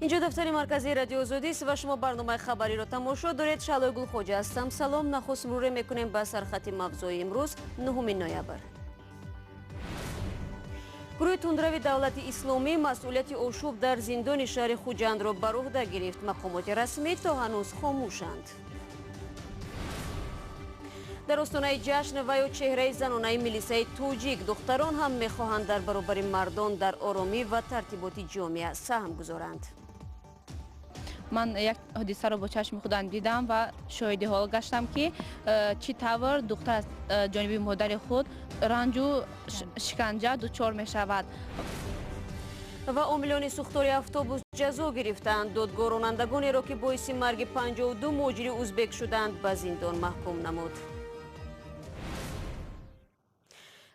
Инҷо дафтари марказии Радиои Озодист ва шумо барномаи хабариро тамошо доред. Шаҳлои Гулхоҷа ҳастам. Салом. Нахуст муруре мекунем ба сархати мавзӯи имрӯз, 9 ноябр. Гурӯҳи тундрави Давлати Исломӣ масъулияти ошӯб дар зиндони шаҳри Хуҷандро бар уҳда гирифт. Мақомоти расмӣ то ҳанӯз хомӯшанд. Дар остонаи ҷашн ва ё чеҳраи занонаи милисаи тоҷик, духтарон ҳам мехоҳанд дар баробари мардон дар оромӣ ва тартиботи ҷомеа саҳм гузоранд. Ман як ҳодисаро бо чашми худам дидам ва шоҳиди ҳол гаштам, ки чӣ тавр духтар аз ҷониби модари худ ранҷу шиканҷа дучор мешавад. Ва омилони сӯхтори автобус ҷазо гирифтанд. Додгоҳ ронандагонеро, ки боиси марги 52 муҳоҷири узбек шуданд, ба зиндон маҳкум намуд.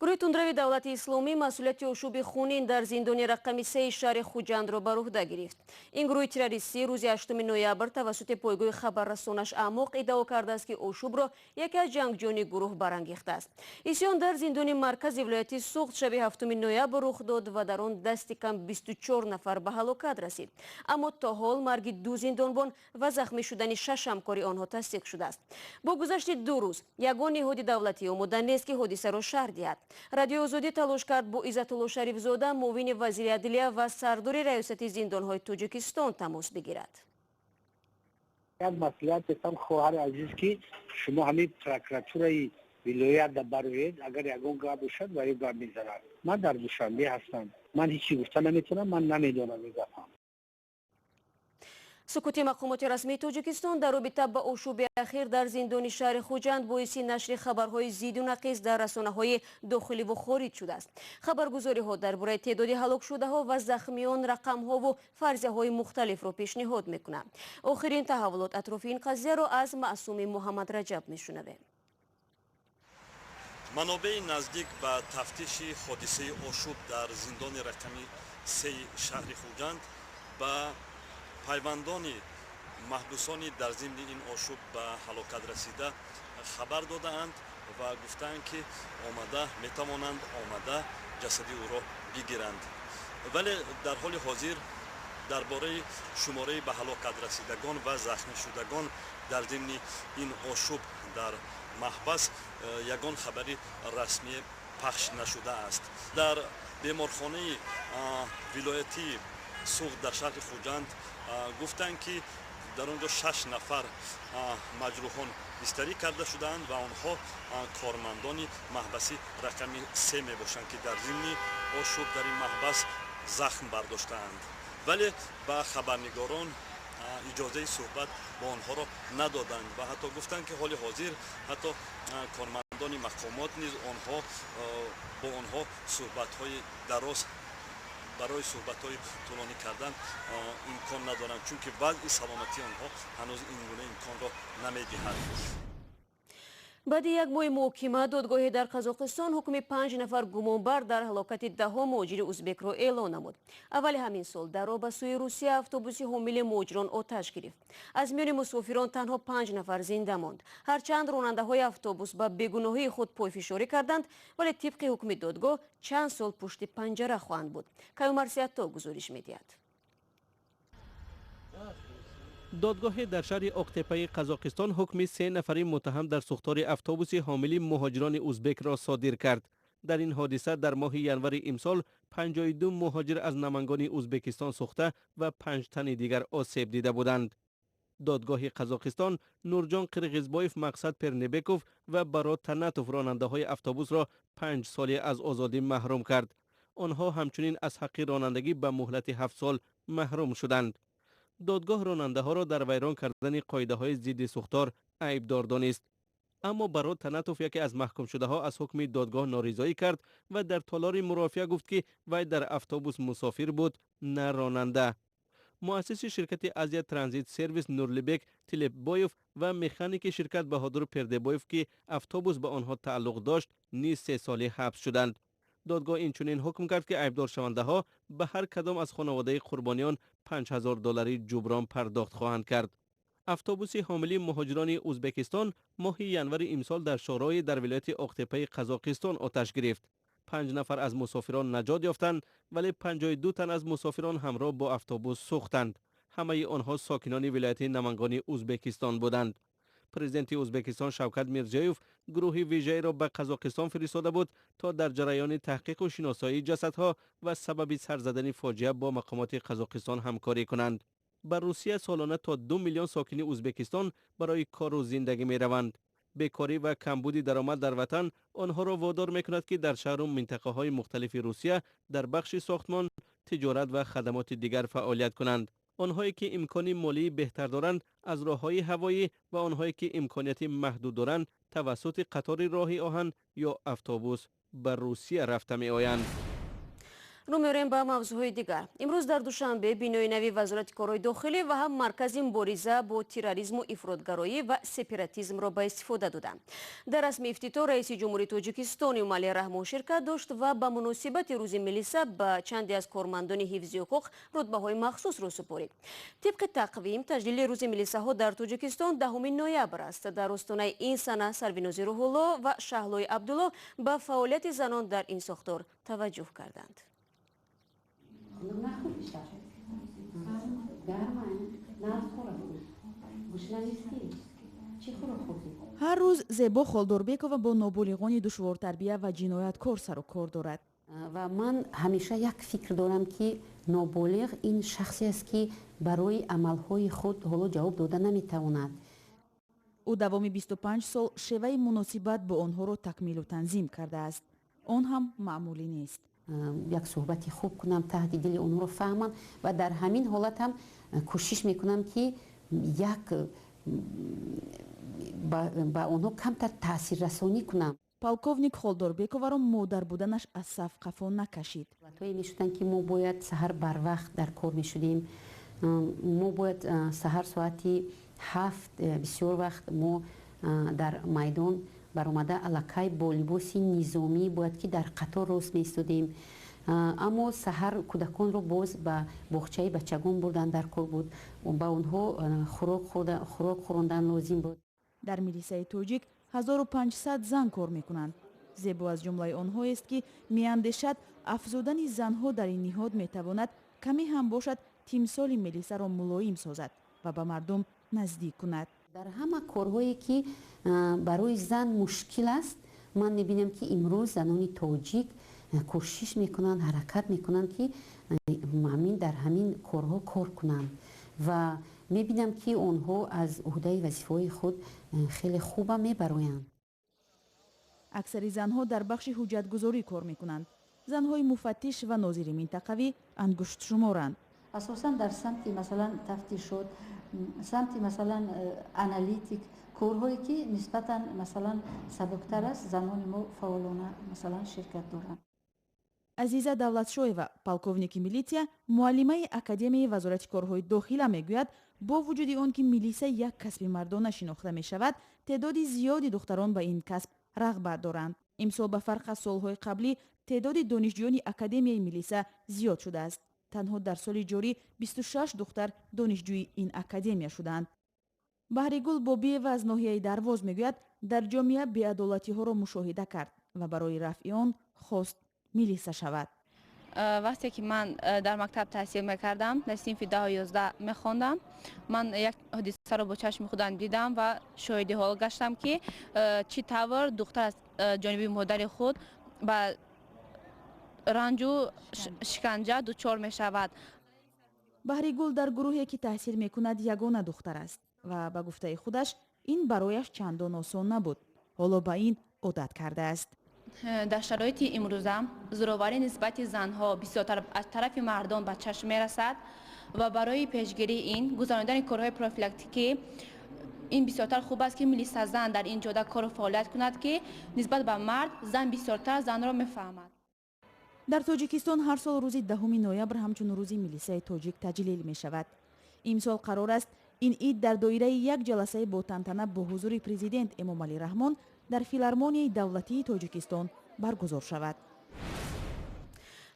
Гурӯҳи тундрави Давлати Исломӣ масъулияти ошӯби хунин дар зиндони рақами 3 шаҳри Хуҷандро бар уҳда гирифт. Ин гурӯҳи террористӣ рӯзи 8 ноябр тавассути пойгоҳи хабаррасонаш Аъмоқ иддао кардааст, ки ошӯбро яке аз ҷангҷӯёни гурӯҳ барангехтааст. Исён дар зиндони маркази вилояти Суғд шаби 7 ноябр рух дод ва дар он дасти кам 24 нафар ба ҳалокат расид. Аммо то ҳол марги 2 зиндонбон ва захмӣ шудани 6 ҳамкори онҳо тасдиқ шудааст. Бо гузашти 2 рӯз ягон ниҳоди давлатӣ омода нест, ки ҳодисаро шарҳ диҳад. Радиои Озодӣ талош кард бо Иззатулло Шарифзода, муовини вазири адлия ва сардори раёсати зиндонҳои Тоҷикистон тамос бигирад. Як маслиҳат дорам, хоҳари азиз, ки шумо ҳамин прокуратураи вилоят бароед, агар ягон гап бошад, ва ё гап мезанад. Ман дар Душанбе ҳастам, ман ҳеҷ гуфта наметавонам, ман намедонам ин гапам. Сукути мақомоти расмии Тоҷикистон дар робита ба ошӯби ахир дар зиндони шаҳри Хуҷанд боиси нашри хабарҳои зиду нақиз дар расонаҳои дохиливу хориҷ шудааст. Хабаргузориҳо дар бораи теъдоди ҳалокшудаҳо ва захмиён рақамҳову фарзияҳои мухталифро пешниҳод мекунанд. Охирин таҳаввулот атрофи ин қазияро аз Маъсуми Муҳаммадраҷаб мешунавем. Манобеи наздик ба тафтиши ҳодисаи ошӯб дар зиндони рақами 3 шаҳри Хуҷанд ба пайвандони маҳбусони дар зимни ин ошӯб ба ҳалокат расида хабар додаанд ва гуфтаанд, ки омада метавонанд, омада ҷасади ӯро бигиранд. Вале дар ҳоли ҳозир дар бораи шумораи ба ҳалокат расидагон ва захмишудагон дар зимни ин ошӯб дар маҳбас ягон хабари расмӣ пахш нашудааст. Дар беморхонаи вилоятии Суғд дар шаҳри Хуҷанд гуфтанд, ки дар он ҷо 6 нафар маҷрӯҳон бистарӣ карда шудаанд ва онҳо кормандони маҳбаси рақами 3 мебошанд, ки дар зимни ошӯб дар ин маҳбас захм бардоштаанд. Вале ба хабарнигорон иҷозаи суҳбат бо онҳоро надоданд ва ҳатто гуфтанд, ки ҳоли ҳозир ҳатто кормандони мақомот низ онҳо бо онҳо суҳбатҳои дароз барои суҳбатҳои тӯлонӣ кардан имкон надоранд, чунки вазъи саломатии онҳо ҳанӯз ин гуна имконро намедиҳад. Баъди як моҳи муҳокима додгоҳе дар Қазоқистон ҳукми 5 нафар гумонбар дар ҳалокати 10 муҳоҷири узбекро эълон намуд. Аввали ҳамин сол дар роҳ ба сӯи Русия автобуси ҳомили муҳоҷирон оташ гирифт. Аз миёни мусофирон танҳо 5 нафар зинда монд. Ҳарчанд ронандаҳои автобус ба бегуноҳии худ пойфишорӣ карданд, вале тибқи ҳукми додгоҳ чанд сол пушти панҷара хоҳанд буд. Каюмарсиятто гузориш медиҳад. Додгоҳе дар шаҳри Оқтепаи Қазоқистон ҳукми 3 нафари муттаҳам дар сӯхтори автобуси ҳомили муҳоҷирони узбекро содир кард. Дар ин ҳодиса дар моҳи январи имсол 52 муҳоҷир аз Намангони Узбекистон сӯхта ва 5 тани дигар осеб дида буданд. Додгоҳи Қазоқистон Нурҷон Қирғизбоев, Мақсад Пернебеков ва Барот Танатов ронандаҳои автобусро 5 соли аз озодӣ маҳрум кард. Онҳо ҳамчунин аз ҳаққи ронандагӣ ба муҳлати 7 сол маҳрум шуданд. Додгоҳ ронандаҳоро дар вайрон кардани қоидаҳои зидди сӯхтор айбдор донист. Аммо Барот Танатов, яке аз маҳкумшудаҳо, аз ҳукми додгоҳ норизоӣ кард ва дар толори мурофиа гуфт, ки вай дар автобус мусофир буд, на ронанда. Муассиси ширкати Азия Транзит Сервис Нурлибек Тилепбоев ва механики ширкат Баҳодур Пердебоев, ки автобус ба онҳо тааллуқ дошт, низ 3 соли ҳабс шуданд. Додгоҳ инчунин ҳукм кард, ки айбдоршавандаҳо ба ҳар кадом аз хонаводаи қурбониён 5000 доллари ҷуброн пардохт хоҳанд кард. Автобуси ҳомили муҳоҷирони Узбекистон моҳи январи имсол дар шоҳроҳи дар вилояти Оқтепаи Қазоқистон оташ гирифт. 5 нафар аз мусофирон наҷот ёфтанд, вале 52 тан аз мусофирон ҳамроҳ бо автобус сӯхтанд. Ҳамаи онҳо сокинони вилояти Намангони Ӯзбекистон буданд. Президенти Ӯзбекистон Шавкат Мирзиёев гурӯҳи вижаеро ба Қазоқистон фиристода буд, то дар ҷараёни таҳқиқу шиносоии ҷасадҳо ва сабаби сар задани фоҷиа бо мақомоти Қазоқистон ҳамкорӣ кунанд. Ба Русия солона то 2 миллион сокини Ӯзбекистон барои кору зиндагӣ мераванд. Бекорӣ ва камбуди даромад дар ватан онҳоро водор мекунад, ки дар шаҳру минтақаҳои мухталифи Русия дар бахши сохтмон, тиҷорат ва хадамоти дигар фаъолият кунанд. Онҳое ки имкони молии беҳтар доранд, аз роҳҳои ҳавоӣ ва онҳое ки имконияти маҳдуд доранд, тавассути қатори роҳи оҳан ё автобус ба Русия рафта меоянд. Рӯ меорем ба мавзӯъҳои дигар. Имрӯз дар Душанбе бинои нави Вазорати корҳои дохилӣ ва ҳам маркази мубориза бо терроризму ифротгароӣ ва сепаратизмро ба истифода доданд. Дар расми ифтитоҳ раиси ҷумҳури Тоҷикистон Эмомалӣ Раҳмон ширкат дошт ва ба муносибати рӯзи милиса ба чанде аз кормандони ҳифзи ҳуқуқ рутбаҳои махсусро супорид. Тибқи тақвим, таҷлили рӯзи милисаҳо дар Тоҷикистон 10 ноябр аст. Дар остонаи ин сана Сарвинози Рӯҳулло ва Шаҳлои Абдулло ба фаъолияти занон дар ин сохтор таваҷҷӯҳ карданд. Нахӯр бештар. Гарма, нағз хӯрок гушна нестӣ? Чӣ хӯрок хӯрдӣ? Ҳар рӯз Зебо Холдорбекова бо ноболиғони душвортарбия ва ҷинояткор сару кор дорад. Ва ман ҳамеша як фикр дорам, ки ноболиғ ин шахсе аст, ки барои амалҳои худ ҳоло ҷавоб дода наметавонад. Ӯ давоми 25 сол шеваи муносибат бо онҳоро такмилу танзим кардааст. Он ҳам маъмулӣ нест. Як суҳбати хуб кунам, таҳти дили онҳоро фаҳмам ва дар ҳамин ҳолат ҳам кӯшиш мекунам, ки як ба онҳо камтар таъсиррасонӣ кунам. Полковник Холдорбековаро модар буданаш аз саф қафо накашид. Ҳолатҳое мешуданд, ки мо бояд саҳар барвақт дар кор мешудем. Мо бояд саҳар соати 7, бисёр вақт мо дар майдон баромада, аллакай бо либоси низомӣ бояд ки дар қатор рост меистодем. Аммо саҳар кӯдаконро боз ба боғчаи бачагон бурдан дар кор буд, ба онҳо хӯрок хӯрондан лозим буд. Дар милисаи тоҷик 1500 зан кор мекунанд. Зебо аз ҷумлаи онҳоест, ки меандешад, афзудани занҳо дар ин ниҳод метавонад каме ҳам бошад тимсоли милисаро мулоим созад ва ба мардум наздик кунад. Дар ҳама корҳое, ки барои зан мушкил аст, ман мебинам, ки имрӯз занони тоҷик кӯшиш мекунанд, ҳаракат мекунанд, ки ҳамин дар ҳамин корҳо кор кунанд, ва мебинам, ки онҳо аз уҳдаи вазифаҳои худ хеле хубам мебароянд. Аксари занҳо дар бахши ҳуҷҷатгузорӣ кор мекунанд. Занҳои муфаттиш ва нозири минтақавӣ ангуштшуморанд. Асосан дар самти, масалан, тафтишот, самти, масалан, аналитик, корҳое ки нисбатан, масалан, сабуктар аст, занони мо фаъолона, масалан, ширкат доранд. Азиза Давлатшоева, полковники милитсия, муаллимаи Академияи Вазорати корҳои дохила, мегӯяд, бо вуҷуди он ки милиса як касби мардона шинохта мешавад, теъдоди зиёди духтарон ба ин касб рағбат доранд. Имсол ба фарқ аз солҳои қаблӣ теъдоди донишҷӯёни Академияи милиса зиёд шудааст. Танҳо дар соли ҷорӣ 26 духтар донишҷӯи ин академия шуданд. Баҳригул Бобиева аз ноҳияи Дарвоз мегӯяд, дар ҷомеа беадолатиҳоро мушоҳида кард ва барои рафъи он хост милиса шавад. Вақте ки ман дар мактаб таҳсил мекардам, дар синфи 10-у 11 мехондам, ман як ҳодисаро бо чашми худам дидам ва шоҳиди ҳол гаштам, ки чӣ тавр духтар аз ҷониби модари худ ба ранҷу шиканҷа дучор мешавад. Баҳригул дар гурӯҳе, ки таҳсил мекунад, ягона духтар аст ва ба гуфтаи худаш, ин барояш чандон осон набуд. Ҳоло ба ин одат кардааст. Дар шароити имрӯза зӯроварӣ нисбати занҳо бисёртар аз тарафи мардон ба чашм мерасад ва барои пешгирии ин гузаронидани корҳои профилактикӣ ин бисёртар хуб аст, ки милисазан дар ин ҷода кору фаъолият кунад, ки нисбат ба мард зан бисёртар занро мефаҳмад. Дар Тоҷикистон ҳар сол рӯзи 10 ноябр ҳамчун рӯзи милисаи тоҷик таҷлил мешавад. Имсол қарор аст, ин ид дар доираи як ҷаласаи ботантана бо ҳузури президент Эмомалӣ Раҳмон дар Филармонияи давлатии Тоҷикистон баргузор шавад.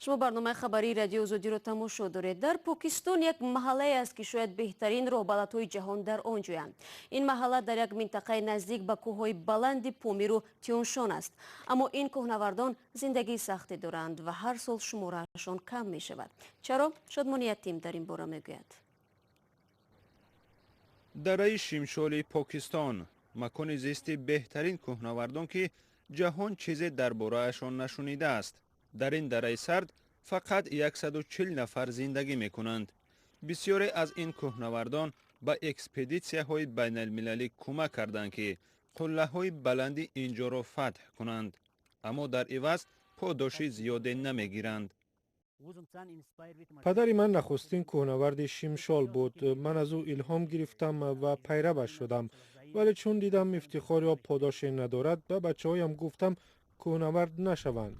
Шумо барномаи хабарии Радиои Озодиро тамошо доред. Дар Покистон як маҳаллае аст, ки шояд беҳтарин роҳбаладҳои ҷаҳон дар он ҷоянд. Ин маҳалла дар як минтақаи наздик ба кӯҳҳои баланди Помиру Тяншон аст. Аммо ин кӯҳнавардон зиндагии сахте доранд ва ҳар сол шумораашон кам мешавад. Чаро? Шодмони Ятим дар ин бора мегӯяд. Дараи Шимшоли Покистон, макони зисти беҳтарин кӯҳнавардон, ки ҷаҳон чизе дар бораашон нашунидааст. Дар ин дараи сард фақат 140 нафар зиндагӣ мекунанд. Бисёре аз ин кӯҳнавардон ба экспедитсияҳои байналмилалӣ кӯмак карданд, ки қуллаҳои баланди ин ҷоро фатҳ кунанд, аммо дар иваз подоши зиёде намегиранд. Падари ман нахустин кӯҳнаварди Шимшол буд. Ман аз ӯ илҳом гирифтам ва пайраваш шудам, вале чун дидам ифтихор ё подоше надорад, ба бачаҳоям гуфтам кӯҳнавард нашаванд.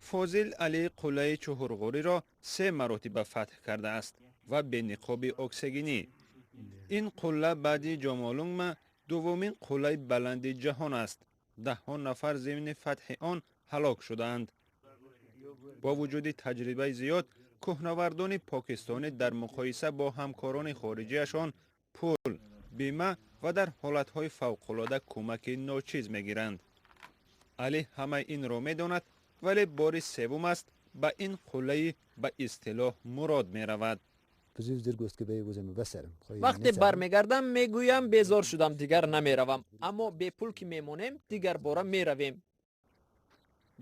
Фозил Алӣ қуллаи Чуҳурғуриро се маротиба фатҳ кардааст ва бениқоби оксигенӣ. Ин қулла баъди Ҷомолунгма дуввумин қуллаи баланди ҷаҳон аст. Даҳҳо нафар зимни фатҳи он ҳалок шудаанд. Бо вуҷуди таҷрибаи зиёд, кӯҳнавардони покистонӣ дар муқоиса бо ҳамкорони хориҷиашон пул, бима ва дар ҳолатҳои фавқулода кӯмаки ночиз мегиранд. Алӣ ҳамаи инро медонад, вале бори севум аст ба ин қуллаи ба истилоҳ мурод меравад. Вақте бармегардам, мегӯям безор шудам, дигар намеравам, аммо бепул ки мемонем, дигар бора меравем.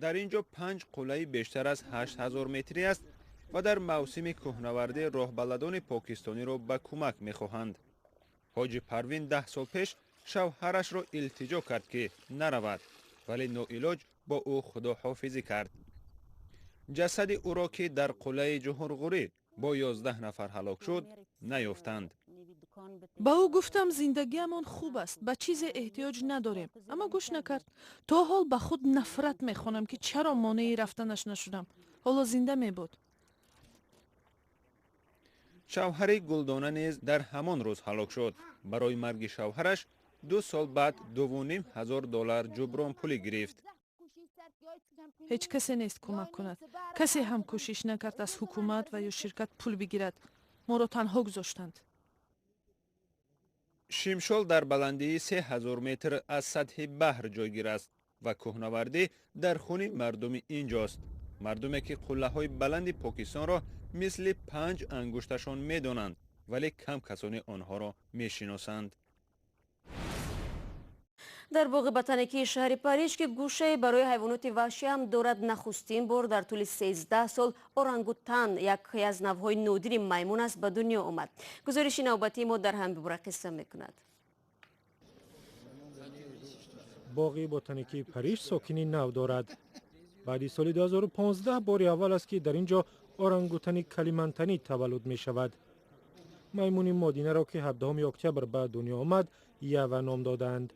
Дар ин ҷо панҷ қуллаи бештар аз 8000 метрӣ аст ва дар мавсими кӯҳнавардӣ роҳбаладони покистониро ба кӯмак мехоҳанд. Ҳоҷи Парвин 10 сол пеш шавҳарашро илтиҷо кард, ки наравад, вале ноилоҷ бо ӯ худоҳофизӣ кард. Ҷасади ӯро, ки дар қуллаи Ҷуҳурғурӣ бо 11 нафар ҳалок шуд, наёфтанд. Ба ӯ гуфтам, зиндагиамон хуб аст, ба чизе эҳтиёҷ надорем, аммо гӯш накард. То ҳол ба худ нафрат мехонам, ки чаро монеи рафтанаш нашудам. Ҳоло зинда мебуд. Шавҳари Гулдона низ дар ҳамон рӯз ҳалок шуд. Барои марги шавҳараш 2 сол баъд 2500 доллар ҷубронпулӣ гирифт. Ҳеҷ касе нест кӯмак кунад. Касе ҳам кӯшиш накард аз ҳукумат ва ё ширкат пул бигирад. Моро танҳо гузоштанд. Шимшол дар баландии 3000 метр аз сатҳи баҳр ҷойгир аст ва кӯҳнавардӣ дар хуни мардуми ин ҷост, мардуме ки қуллаҳои баланди Покистонро мисли панҷ ангушташон медонанд, вале кам касоне онҳоро мешиносанд. Дар боғи ботаникии шаҳри Париж, ки гӯшае барои ҳайвоноти ваҳшӣ ҳам дорад, нахустин бор дар тӯли 13 сол орангутан, яке аз навъҳои нодири маймун аст, ба дунё омад. Гузориши навбатии мо дар ҳамин бора қисса мекунад. Боғи ботаникии Париж сокини нав дорад. Баъди соли 2015 бори аввал аст, ки дар ин ҷо орангутани калимантанӣ таваллуд мешавад. Маймуни модинаро, ки 17 октябр ба дунё омад, Ява ном додаанд.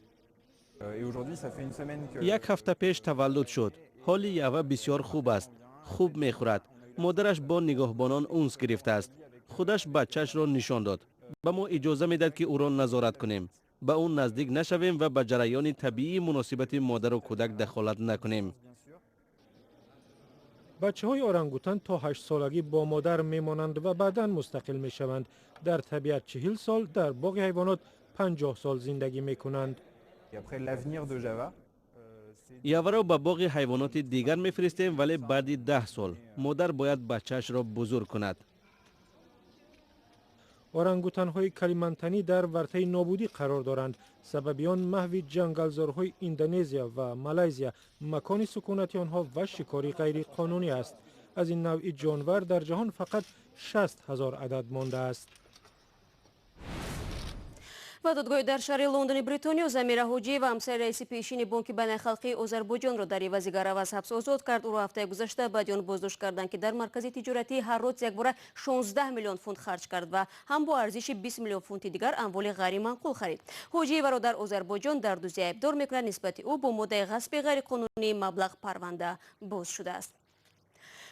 Як ҳафта пеш таваллуд шуд. Ҳоли Ява бисёр хуб аст, хуб мехӯрад. Модараш бо нигоҳбонон унс гирифтааст. Худаш бачаашро нишон дод. Ба мо иҷоза медад, ки ӯро назорат кунем, ба ӯ наздик нашавем ва ба ҷараёни табиии муносибати модару кӯдак дахолат накунем. Бачаҳои орангутан то 8-солагӣ бо модар мемонанд ва баъдан мустақил мешаванд. Дар табиат 40 сол, дар боғи ҳайвонот 50 сол зиндагӣ мекунанд. Яваро ба боғи ҳайвоноти дигар мефиристем, вале баъди 10 сол. Модар бояд бачаашро бузург кунад. Орангутанҳои калимантанӣ дар вартаи нобудӣ қарор доранд. Сабаби он маҳви ҷангалзорҳои Индонезия ва Малайзия, макони сукунати онҳо, ва шикори ғайриқонунӣ аст. Аз ин навъи ҷонвар дар ҷаҳон фақат 60 ҳазор адад мондааст. Ва додгоҳи дар шаҳри Лондони Бритониё Замира Ҳоҷиева, ҳамсари раиси пешини Бонки байналхалқии Озарбойҷонро, дар ивази гарав аз ҳабс озод кард. Ӯро ҳафтаи гузашта баъди он боздошт карданд, ки дар маркази тиҷоратии Ҳарродс якбора 16 миллион фунт харҷ кард ва ҳам бо арзиши 20 миллион фунти дигар амволи ғайриманқул харид. Ҳоҷиеваро дар Озарбойҷон дар дуздӣ айбдор мекунад. Нисбати ӯ бо моддаи ғасби ғайриқонунии маблағ парванда боз шудааст.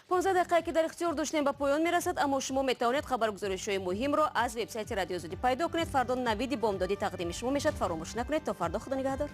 15 дақиқае, ки дар ихтиёр доштем, ба поён мерасад, аммо шумо метавонед хабаргузоришҳои муҳимро аз вебсайти Радиои Озодӣ пайдо кунед. Фардо Навиди бомдодӣ тақдими шумо мешавад. Фаромӯш накунед. То фардо, худо нигаҳдор.